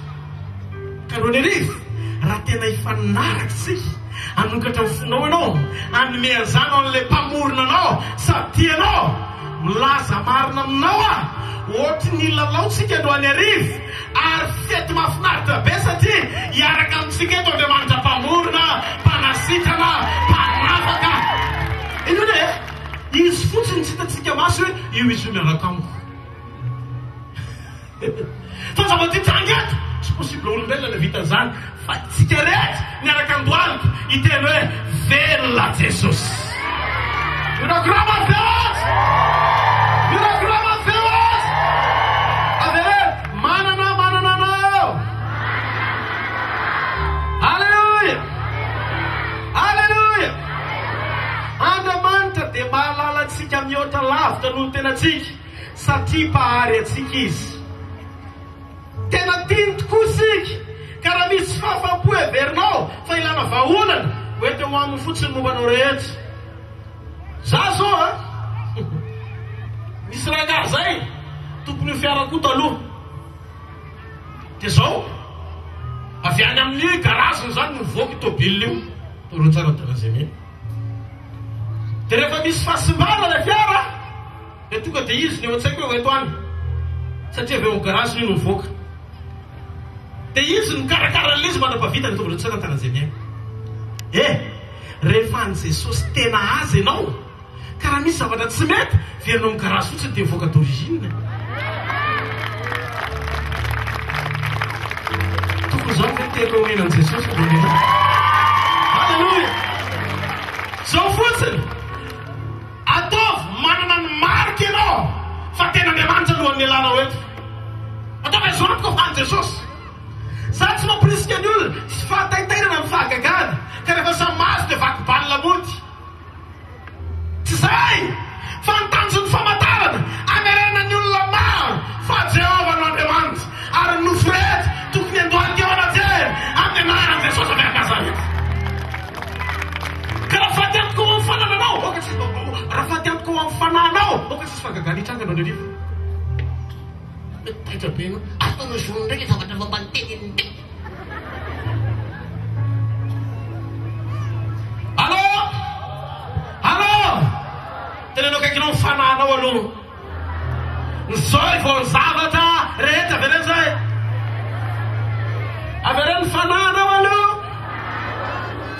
Ka Ronerivo, raha tena hifanaraka isika, hanokatra ny fonao ianao, hanome an'izany ho an'ilay Mpamorona anao sady tia anao. Milaza marina aminao aho, ohatry ny hilalao tsika androany hariva, ary fety mahafinaritra be satria hiaraka amintsika eto Andriamanitra Mpamorona, Mpanasitrana, Mpanafaka. Inona e? Izy fotsiny tsy hitantsika maso hoe io izy io miaraka amiko. Fa ny zava-dehibe hitranga eto, tsy possible olombelona no vita an'izany fa tsika rehetra miaraka andohalika hiteny hoe velona Jesosy. Mirakorama ny feo azy! Mirakorama ny feo azy! Avereno, manana manana anao. Alléluia! Alléluia! Andriamanitra dia mahalala antsika mihoatra lavitra noho ny tenantsika. Satria Mpahary antsika Izy. Tena tiany tokoa isika, ka raha misy tsy fahafaham-po heverinao fa ilana vahaolana, ho ento eo aminy fotsiny ny momba anao rehetra. Za zao an! Nisy rangahy zay, tompon'io fiara-ko taloha. Dia zao, avy any amin'ny garage-ny zany no nivoaka io tôbila io. Toroy tsara ny tanan'izay mino. Dia rehefa misy fahasimbana ilay fiara, Dia tonga dia izy no eo an-tsaiko hoe hoento any satria avy eo amin'ny garage io no mivoaka. Dia izy no mikarakara an'ilay izy mandra-pahavitany tonga dia tsara ny tanan'izay mihaino. Eh! Rehefa an'i Jesosy tena azy ianao ka raha misy zavatra tsy mety, verina ao amin'ny garage fotsiny dia mivoaka d'origine. Tokony izany ve ny tehaka omena an'i Jesosy ry lehilahy? Alléluia! Zao fotsiny! Ataovy manana ny marika ianao fa tena Andriamanitra alohan'ny nialanao eto. Ataovy azo antoka fa an'i Jesosy. Za tsy mampirisika ny olona, tsy fahataitairana ny fahagagana, ka rehefa samy mahazo dia vaky balle mody. Tsy zay! Fa ny tanjon'ny famantarana, hamerenana ny olona maro fa Jehovah no Andriamanitra, ary ny nofo rehetra tokony handohalika eo anatrehany amin'ny anaran'i Jesosy avy any Nazareta. Ka raha faty antoka ho amin'ny fanananao, aoka tsy raha faty antoka ho amin'ny fanahinao, aoka tsisy fahagagana hitranga androany hariva. Mety taitra be ianao. Ataonao jaune indray ilay zavatra efa mba niteneniny teo. Allô? Allô? Teneno akaikinao ny fanahinao aloha. Ny zay vao ny zavatra rehetra avereno zay. Avereno ny fanahinao aloha.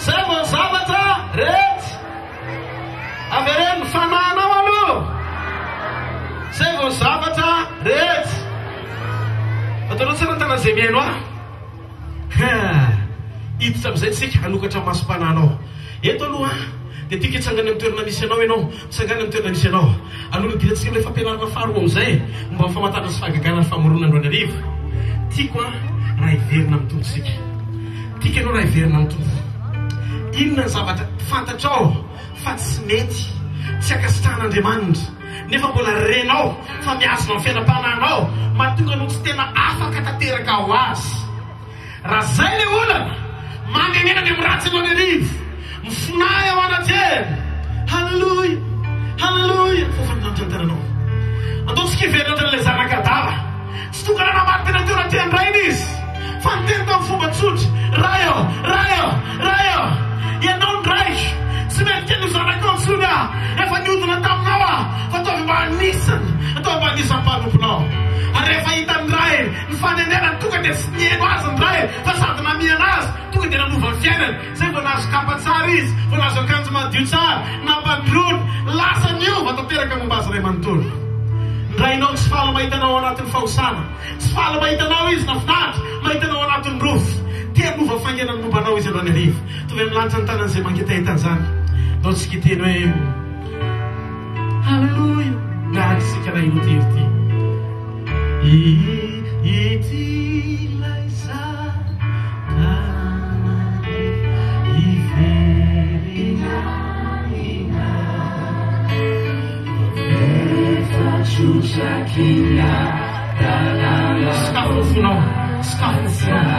Zay vao ny zavatra rehetra. Avereno ny fanahinao aloha. Zay vao ny zavatra rehetra. Ataonao tsara ny tanan'izay mihaino ahy. Hiditra amin'izay tsika hanokatra ny masom-panahinao. Eto aloha dia tiako hitsangana amin'ny toerana misy anao ianao. Mitsangàna amin'ny toerana misy anao. Alohan'ny hidirantsika amin'ilay fampianarana faharoa amin'izay, momba ny famantarana sy fahagagana ary famoronana androany hariva, tiako an, raha hiverina amin'ny Tompo isika. Tiako ianao raha hiverina amin'ny Tompo. Inona ny zavatra fantatrao fa tsy mety, tsy ankasitrahan'Andriamanitra, nefa mbola renao fa mihazona ny fiainam-panahinao, mahatonga anao tsy tena afaka tanteraka ho azy? Raha zay le olana, manenena ny amin'ny ratsy ianao Nerivo, mifonahy ao anatrehany. Haleloia! Haleloia! Fofany lanitra ny tananao. Andao tsika hiverina ohatran'ilay zanaka adala. Tsy tonga nanamarina teo anatrehan'ny rainy izy, fa niteny tamin'ny fomba tsotra, Ray ô! Ray ô! Ray ô! Ianao no raiko. Tsy mendrika ny ho zanakao intsony aho. Efa niodina taminao aho, fa ataovy mba anisany, ataovy mba anisan'ny mpanomponao. Ary rehefa hitan'ny rainy, Ny fanenenany tonga dia tsy niheno azy ny rainy fa sady namihana azy, tonga dia nanova ny fiainany. Zay vao nahazo kapa tsara izy, vao nahazo akanjo madio tsara, nampandroana, lasa niova tanteraka momba azy iray manontolo. Ny rainao tsy faly mahita anao ao anatin'ny fahosana, tsy faly mahita anao izy na finaritra mahita anao ao anatin'ny rofy. Te hanova faingana ny momba anao izy androany hariva. Tovy amin'ny lanitra ny tanan'izay mangetaheta an'izany. Ndao tsika hiteny hoe. Haleloia! Miaraka isika raha ity hira ity. Ity ilay zanaka hiverina aminao. Efa trotraky ny hadalana. Sokafy ny fonao, sokafy ny fonao.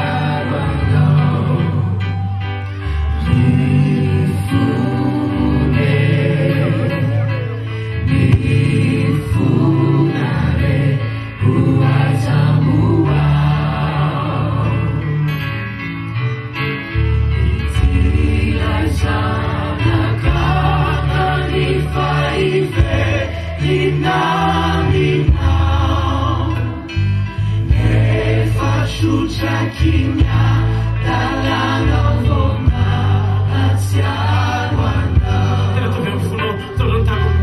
Tena ataovy amin'ny fonao, ataovy ny tananao.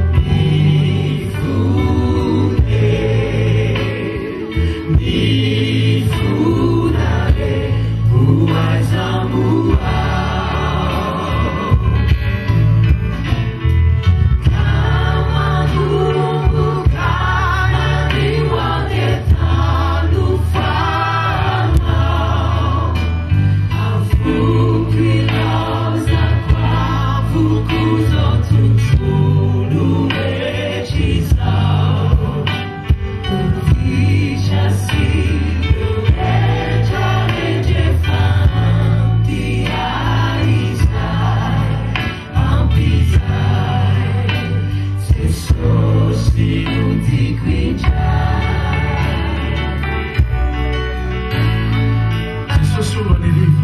Jesosy o Ranerivo,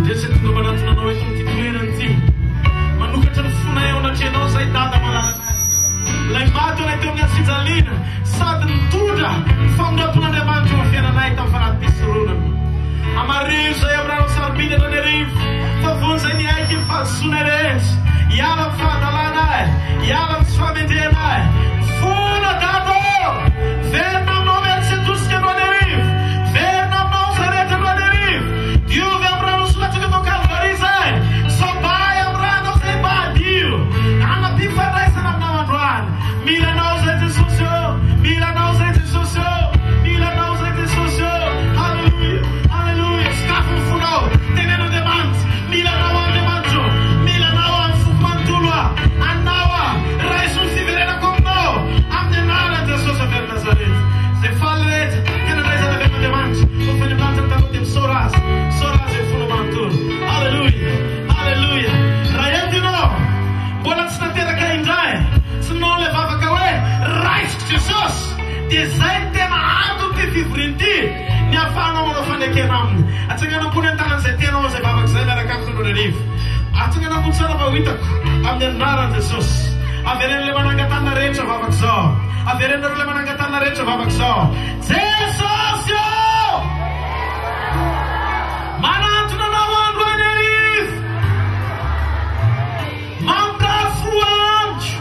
ndre zay tonga manatona anao eto amin'ity toerana ity, manokatra ny fonay eo anatrehanao izay Dada malalanay, ilay maty anay teo amin'ny hazo fijaliana sady nitondra ny famindram-pon'Andriamanitra eo amin'ny fiainanay tamin'ny fanati-pisoronana. Hamariho izay amin'ny ranao sarobidy Andranerivo, fa vono izay niaiky ny fahadisoanay rehetra, hiala amin'ny fahadalanay, hiala amin'ny tsy fahamendrehanay. Mifona Dada ô! Verina aminao miantsy-tosika Andranerivo, verina aminao izay rehetra Andranerivo. Diovy amin'ny rano solatsaka tao Kalvary izay, sobahy amin'ny ranao izay mba hadio. Hanam-pifandraisana aminao androany. Mila anao izay Jesosy ô! Mila anao izay Jesosy ô! Mila anao izay Jesosy ô! Haleloia! Haleloia! Sokafy ny fonao! Teneno Andriamanitra! Mila anao aho Andriamanitra ô! Mila anao aho amin'ny foko manontolo aho! Anao aho! Raiso ny fiverenako aminao! Amin'ny anaran'i Jesosy avy any Nazareta! Izay faly rehetra ka nandray izany avy amin'Andriamanitra, fa faly amin'ny lanitra ny tanao dia misaora Azy! Misaora Azy amin'ny fonao manontolo! Haleloia! Haleloia! Raha eto ianao, mbola tsy tanteraka indray, tsy nanao ilay vavaka hoe, Raisiko Jesosy! Dia izay no tena anton'ity fivoriana ity, ny ahafahanao manao fanekena Aminy. Atsangano ambony ny tanan'izay te hanao an'izay vavaka izay miaraka amiko Andronarivo. Atsangano ambony tsara mba ho hitako, amin'ny anaran'i Jesosy. Averen'ilay manangan-tanana rehetra vavaka izao. Averenareo ilay manangan-tanana rehetra vavaka izao. Jesosy ô! Manantona anao androany hariva. Mamindrà fo amiko.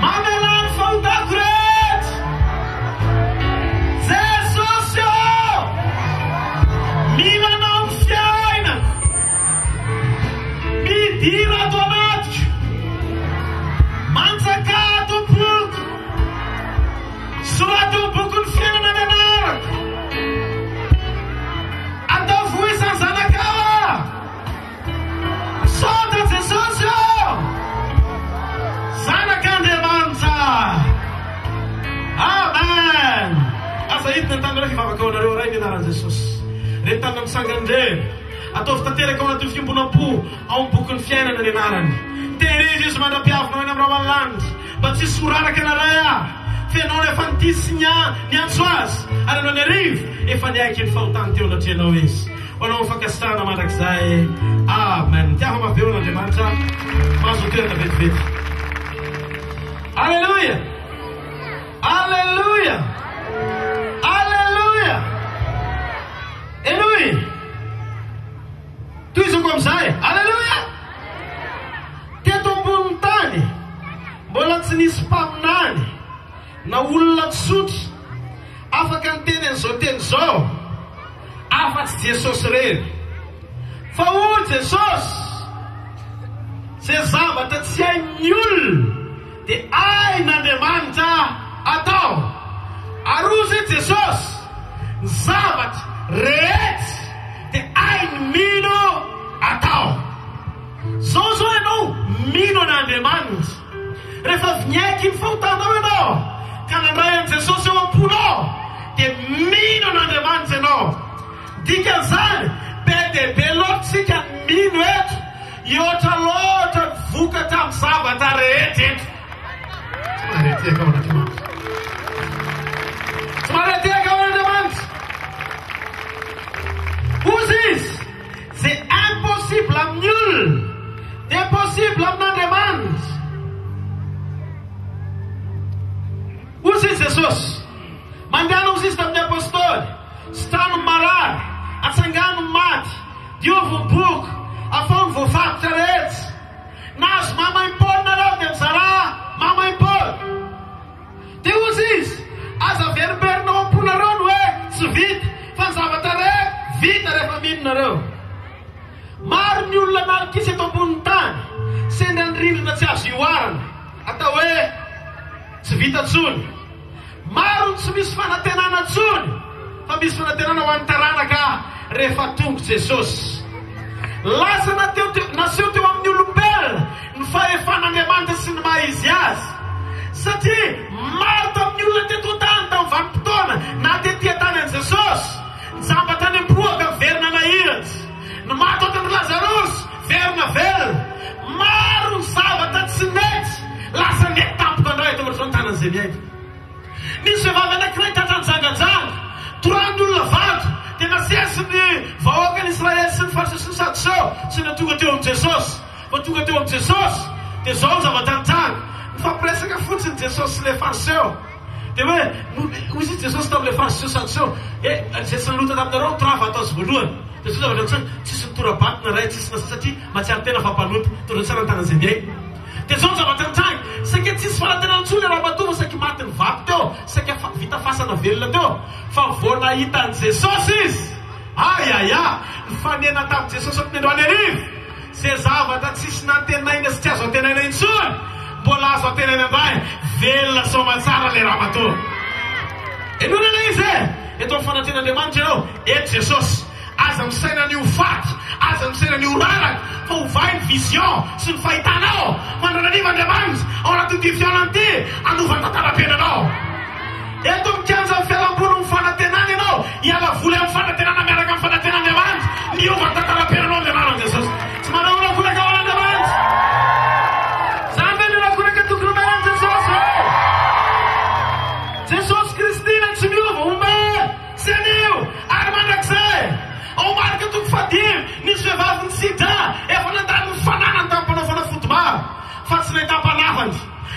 Mamelà ny fahotako rehetra. Jesosy ô! Mila anao ny fiainako. Midira ato anatiko. Manjakà ato am-poko. Soraty eo am-bokin'ny fiainana ny anarako. Ataovy ho isan'ny zanakao aho. Misaotra Jesosy ô! Zanak'Andriamanitra. Amen. Aza hidina ny tananareo hivavaka ho anareo Ray ny anaran'i Jesosy. Ireny tanana mitsangana ireny, ataovy tanteraka ao anatin'ny fiombonam-po ao amin'ny bokin'ny fiainana ny anarany. Tehirizo izy mandra-piavinao eny amin'ny rahona lanitra. Mba tsy hisy ho raraka na ray aho, fa ianao no efa nitia sy niantso azy, ary ianao niarivo, efa niaiky ny fahotany teo anatrehanao izy. Ho anao ny fankasitrahana mandrakizay. Amen. Tiava mafy be ho an'Andriamanitra. Mahazo toerana vetivety. Alléluia. Alléluia. Alléluia. Henoy. Tohizako amin'izay. Alléluia. Teto ambonin'ny tany, mbola tsy nisy mpaminany na olona tsotra afaka niteny an'izao teny izao, afa-tsy Jesosy irery. Fa hoy Jesosy, Izay zavatra tsy hain'ny olona dia hain'Andriamanitra atao. Ary hoy Jesosy, Ny zavatra rehetra dia hain'ny mino atao. Zao zao ianao mino an'Andriamanitra. Rehefa avy niaiky ny fahotanao ianao ka nandray an'i Jesosy ao am-ponao dia mino an'Andriamanitra ianao. Dikan'izany, be dia be loatra isika ny mino eto, hihoatra loatra ny vokatra amin'ny zavatra rehetra eto. Tsy maharay tehaka ao an'Andriamanitra. Tsy maharay tehaka ao an'Andriamanitra. Hozy izy. Ze impossible amin'ny olona dia possible amin'Andriamanitra. Hozy izy Jesosy, Mandehana hozy izy tamin'ny Apostoly, sitrano ny marary, atsangano ny maty, diovy ny boka, afaho ny voafaritra rehetra. Nahazo maimaim-poana nareo dia mizarà maimaim-poana. Dia hozy izy, Aza averimberina ao am-ponareo. nahita hoe tsy vita intsony. Maro ny tsy misy fanantenana intsony, fa misy fanantenana ho an'ny taranaka rehefa tonga Jesosy. Lasa nateo teo, naseho teo amin'ny olombelona ny fahefan'Andriamanitra sy ny maha izy azy. Satria maro tamin'ny olona teto an-tany tamin'ny vanim-potoana naha tety an-tany an'i Jesosy, ny jamba tany am-bohoka niverina nahiratra, ny maty ohatran'i Lazarosy verina velona. Maro ny zavatra tsy nety lasa nety tampoka indray eto amin'izao ny tanan'izay miaina. Nisy vehivavy anankiray tratra nijangajanga, torahan'ny olona vato, dia nasesy ny vahoakan'i Israely sy ny Fariseo sy ny Sadoseo sy ny tonga teo amin'i Jesosy. Vao tonga teo amin'i Jesosy, dia izao ny zavatra nitranga, nifampiresaka fotsiny Jesosy sy ilay Fariseo. Dia hoe, hoy izy Jesosy tamin'ilay Fariseo Sadoseo, Eh, izay tsy nanota taminareo no toraha vato azy voalohany. Dia izao zavatra nitranga, tsisy nitora-bato na iray, tsisy nasa satria mahatsiaro tena fa mpanota. Tonga tsara ny tanan'izay miaina. Dia izao ny zavatra nitranga, saika tsisy fanantenana intsony ilay ramatoa fa saika matin'ny vato teo, saika vita fasana velona teo. Fa vao nahita an'i Jesosy izy, ayaya, nifanena tamin'i Jesosy amin'ny androany hariva. Izay zavatra tsisy nantenaina sy tsy azo antenaina intsony, mbola azo antenaina indray, velona soamatsara ilay ramatoa. Henoina ilay izy e! Eto amin'ny fanatrehan'Andriamanitra ianao, eto Jesosy. Aza misaina ny ho faty, aza misaina ny ho raraka, fa ovay ny vision sy ny fahitanao. Mandrakariva Andriamanitra, ao anatin'ity fihaonana ity, hanova ny tantaram-piainanao. Eto amin'ny kianjan'ny fialambolin'ny fanantenana ianao, hiala voly amin'ny fanantenana miaraka amin'ny fanantenan'Andriamanitra. Miova ny tantaram-piainanao amin'ny anaran'i Jesosy. Tsy manao horakoraka ho an'Andriamanitra. Izany ve ny horakoraka tokony homena an'i Jesosy? Jesosy Kristy ilay tsy miova, omaly sy anio ary mandrakizay. Ao Marka toko fahadimy, nisy vehivavy nisidra efa nandany ny fananany tamin'ny mpanao fanafody maro, fa tsy nahita-panafany.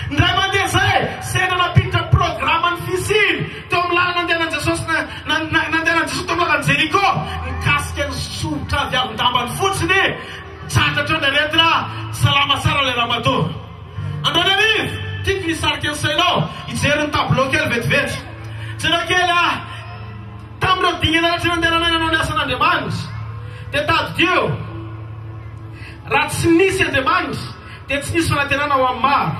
Indray mandeha izay, sendra nampiditra ny programan'ny fisiany teo amin'ny lalana nandehanan'i Jesosy nandehanan'i Jesosy teo amin'ny lalan'i Jeriko, nikasika ny soritra avy avin-dambany fotsiny, tratra hatreo ny aretina, salama tsara ilay ramatoa. Androany hariva, tiako ny hisarika ny sainao hijery ny tableau kely vetivety. Jereo kely aho, tamin'ireo dingana rehetra nandehananay nanao ny asan'Andriamanitra, dia tadidio, raha tsy nisy Andriamanitra, dia tsy nisy fanantenana ho amin'ny maro.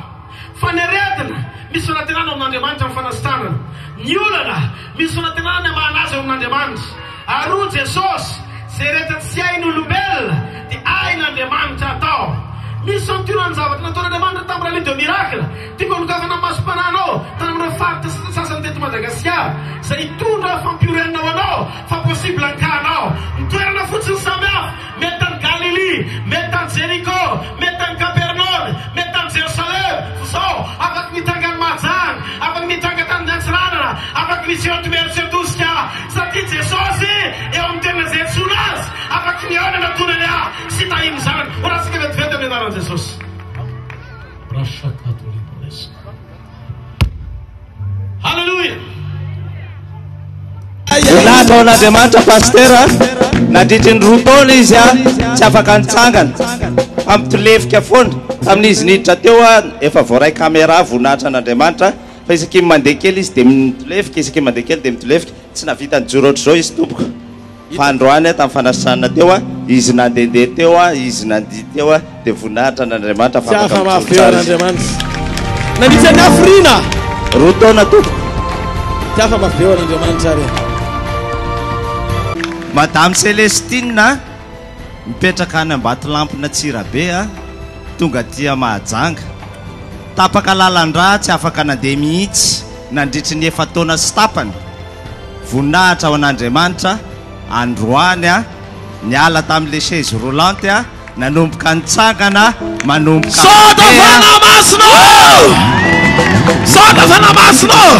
Fa ny aretina, misy fanantenana ao amin'Andriamanitra amin'ny fanasitranana. Ny olana, misy fanantenana ny hamahana azy ao amin'Andriamanitra. Ary hoy Jesosy, Izay rehetra tsy hain'olombelona, dia hain'Andriamanitra atao. Misy santionany zavatra nataon'Andriamanitra tamin'ny Rallye de Miracle. Tiako hanokafana ny masom-panahinao tany amin'ireo faritra sasantsasany teto Madagasikara, izay hitondra fampiorenana ho anao fa possible ny cas-nao. Ny toerana fotsiny samy hafa. Mety tany Galilia, mety tany Jeriko, mety tany Kapernaomy, mety tany Jerosalema, fa izao, afaky nitranga any Mahajanga, afaky nitranga tany Antsiranana, afaky niseho eto Imerintsiatosika, satria Jesosy eo amin'ny toerana izay antsoina Azy, afaky nihaona natonany ahy sy tahian'ny zanany. Ho ratsika vetivety amin'ny anaran'i Jesosy. Haleloia! Voninahitra ho an'Andriamanitra Pasteur a! Nandritry ny roa taona izy a, tsy afaka nitsangana fa mitolefika foana. Tamin'izy niditra teo a, efa voaray camera, voninahitra an'Andriamanitra, fa isaky ny mandeha kely izy dia mitolefika, isaky ny mandeha kely dia mitolefika. Tsy nahavita nijoro ohatr'izao izy tompoko. Fa androany aho tamin'ny fanasana teo a, izy nandehandeha teo a, izy nandihy teo a, dia voninahitra an'Andriamanitra fa Tsy afaka hafa mijoro mafy eo tsara izy. an'Andriamanitra. Nandritra ny hafiriana. Roa taona tompoko. Tsy hafa mafy eo an'Andriamanitra ary. Madame Celestine a, mipetraka any Ambatolampin'Antsirabe a, tonga aty Mahajanga. Tapaka lalan-drà tsy afaka nandeha mihitsy nandritry ny efa-taona sy tapany. Voninahitra ho an'Andriamanitra, androany aho niala tamin'ilay chaise roulante aho, nanomboka nitsangana, manomboka Saotra mandeha. Fanahy Masina ô! Saotra Fanahy Masina ô!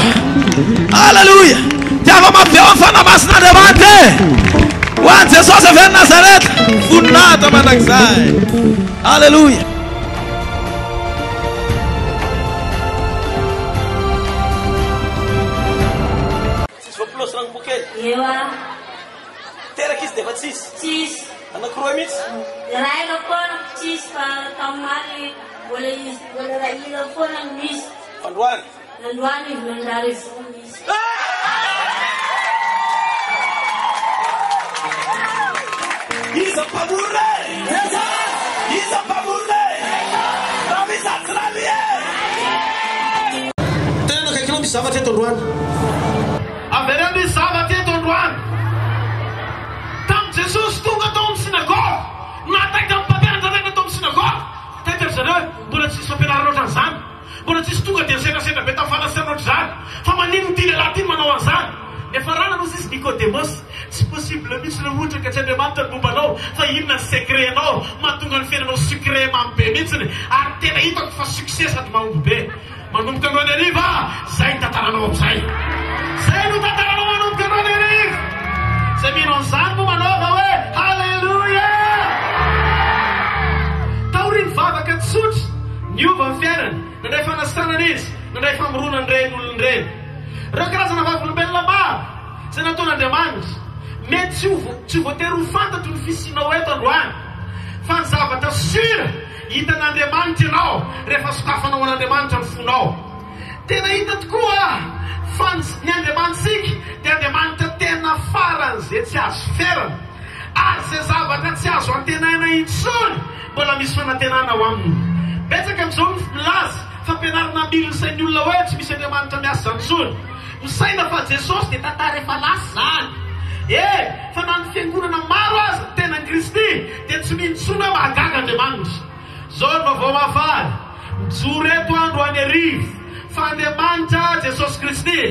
Alléluia! Tiava mafy eo amin'ny Fanahy Masina Andriamanitra e! Ho an'i Jesosy avy any Nazareta, voninahitra mandrakizay. Alléluia! Tsisy voapilos rangobokely. Ewa. Teraka izy dia efa tsisy. Tsisy. Anakiroa mihitsy. Raika foana tsisy fa tamin'ny mbola izy mbola rahira foana no misy. Androany. Androany izy manjary voa misy. Iza mpamorona e? Iza mpamorona e? Raha misy atsy rano e! zavatra eto androany. Avereno hisy zavatra eto androany. Tamin'i Jesosy tonga tao amin'ny synagoga, nahataitra ny mpampianatra rehetra tao amin'ny synagoga. Taitra ry zareo hoe, mbola tsy nisy fampianarana ohatran'izany. Mbola tsisy tonga dia nisendrasendra be tamin'ny fanasana ohatr'izany. Fa maninona ity lehilahy ity no manao an'izany? Niafarana hozy izy, Nikodemosy, tsy possible mihitsy raha ohatra ka tsy Andriamanitra no momba anao, fa inona ny secret-nao mahatonga ny fiainanao sucré mamy be mihitsiny, ary tena hitako fa succès sady mahomby be. Manomboka androany hariva, zay ny tantaranao amin'izay. Zay no tantaranao manomboka androany hariva. Zay mino an'izany moa manaova hoe Haleloia! Taorian'ny vavaka tsotra, niova ny fiainany, nandray fanasitranana izy, nandray famoronana ireny olona ireny. Ireo karazana vavolombelona maro izay nataon'Andriamanitra, mety tsy ho tsy voatery ho fantatro ny fisianao eto androany, fa ny zavatra sûr, hitan'Andriamanitra ianao rehefa sokafanao an'Andriamanitra ny fonao. Tena hita tokoa fa ny Andriamanitsika dia Andriamanitra tena faran'izay tsy azo ferana, ary izay zavatra tsy azo antenaina intsony mbola misy fanantenana ao aminy. Betsaka amin'izao ny milaza fa ampianarina hamily ny sain'ny olona hoe tsy misy Andriamanitra miasa izany intsony. Misaina fa Jesosy dia tantara efa lasa izany. Eny, fa na ny fiangonana maro aza, tenan'i Kristy, dia tsy mino intsony hoe mahagaga Andriamanitra. Izao ny vaovao mahafaly, mijoro eto aho androany hariva, fa Andriamanitra Jesosy Kristy,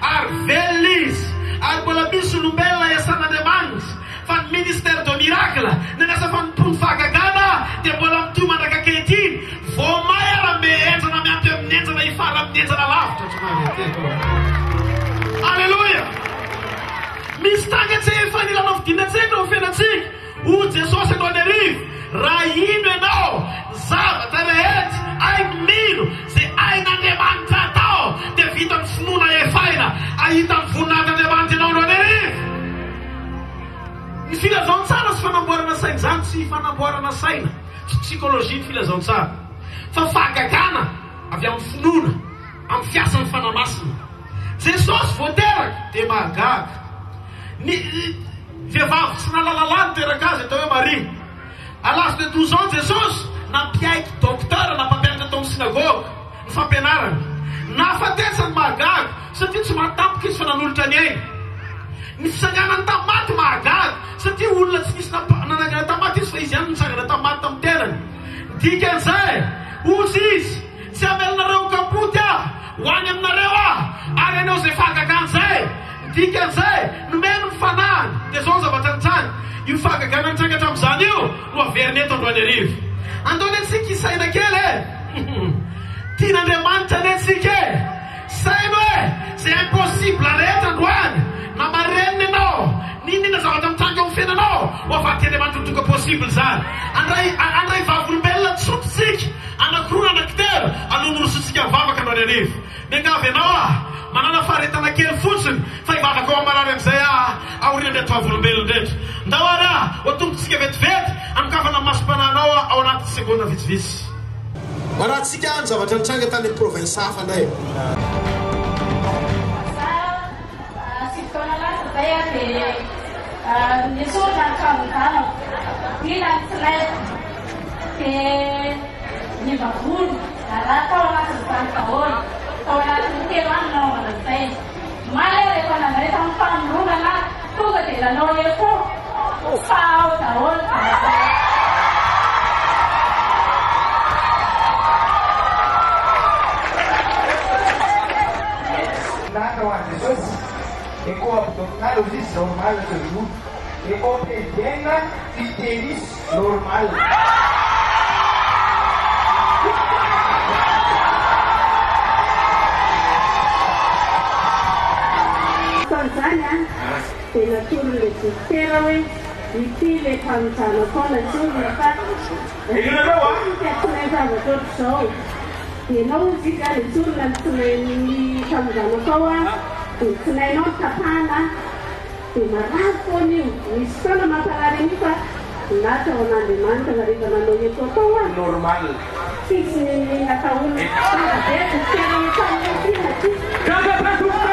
ary velona Izy, ary mbola misy olombelona iasan'Andriamanitra, fa ny ministère de miracle, na ny asa fanompoan'ny fahagagana, dia mbola mitohy mandrak'ankehitriny, vao may ara me henjana miampy amin'ny henjana hifara amin'ny henjana lavitra. Aleloia! Misy tranga tsy efa nilanao fidina antsika eo amin'ny fiainantsika. Hoy Jesosy eto Anerivo, Raha hino ianao, ny zavatra rehetra hain'ny mino, izay hain'Andriamanitra atao, dia vitan'ny finoana efaina. Hahita ny voninahitr'Andriamanitra ianao andro Anerivo. Ny filazantsara sy fanamboarana saina izany tsy fanamboarana saina, tsy psychologie ny filazantsara, fa fahagagana avy amin'ny finoana, amin'ny fiasan'ny Fanahy Masina. Jesosy vao teraka dia mahagaga. Ny vehivavy tsy nahalala lahy niteraka azy atao hoe Maria. À l'âge de 12 ans Jesosy nampiaiky docteur na mpampianatra tao amin'ny synagoga ny fampianarany. Nahafatesany mahagaga satria tsy maty tampoka izy fa nanolotra ny ainy. Ny fitsanganany tamin'ny maty mahagaga satria olona tsy nisy nanangana tamin'ny maty izy fa izy ihany no nitsangana tamin'ny maty tamin'ny tenany. Ny dikan'izay, hozy izy, tsy hamelanareo ho kamboty aho, ho any aminareo aho ary hanao izay fahagagana izay. Ny dikan'izay, nomeny ny fanahiny. Dia izao ny zavatra nitranga, io fahagagana nitranga hatramin'izany io no averina eto androany hariva. Andao anie tsika hisaina kely e! Tian'Andriamanitra anie tsika e! Saino e! Izay impossible rehetra androany, na marenina ianao, n'inon'inona zavatra mitranga eo amin'ny fiainanao, ho avadik'Andriamanitra ho tonga possible izany. Handray, handray vavolombelona tsotra isika, anankiroa na anankitelo, alohan'ny hirosoantsika mivavaka androany hariva. Miangavy anao aho, manàna faharetana kely fotsiny fa hivavaka ho amin'ny marary amin'izay aho aorian'ireto vavolombelona ireto. Ndao ary aho ho atombotsika vetivety hanokafana ny masom-panahinao aho ao anatin'ny segondra vitsivitsy. Arahantsika ny zavatra nitranga tany amin'ny province hafa indray. Za 9 taona lasa zay aho dia nesorina ny tranon-janako, dila ny tsinaiko dia niova volo. Raharaha tao anatin'izany daholo, tao anatin'ny 3 andro nanaovana an'izay. Omaly aho rehefa nandray tamin'ny famoronana aho, tonga dia nanao echo fa ao daholo ny zavatra rehetra. Naka ho an'i Jesosy, echo abdominal hozy izy normal ce jour, echo pelvienne, utérus normal. Tamin'izany dia natoron'ilay dokotera hoe ity ilay tanin-janakao nasorina fa rehefa tsy mahay zavatra ohatr'izao dia ianao hozy izy nesorina ny tsinain'ny tanin-janakao dia ny tsinainao no tapahana Dia marary foana io. Misy fotoana mamparary an'io fa voninahitra ho an'Andriamanitra fa rehefa nanao echo tao aho. Normal. Tsisy n'inon'inona atahorana. Gaga be dokotera etsy amin'ny Atsimo aty. Gaga be dokotera.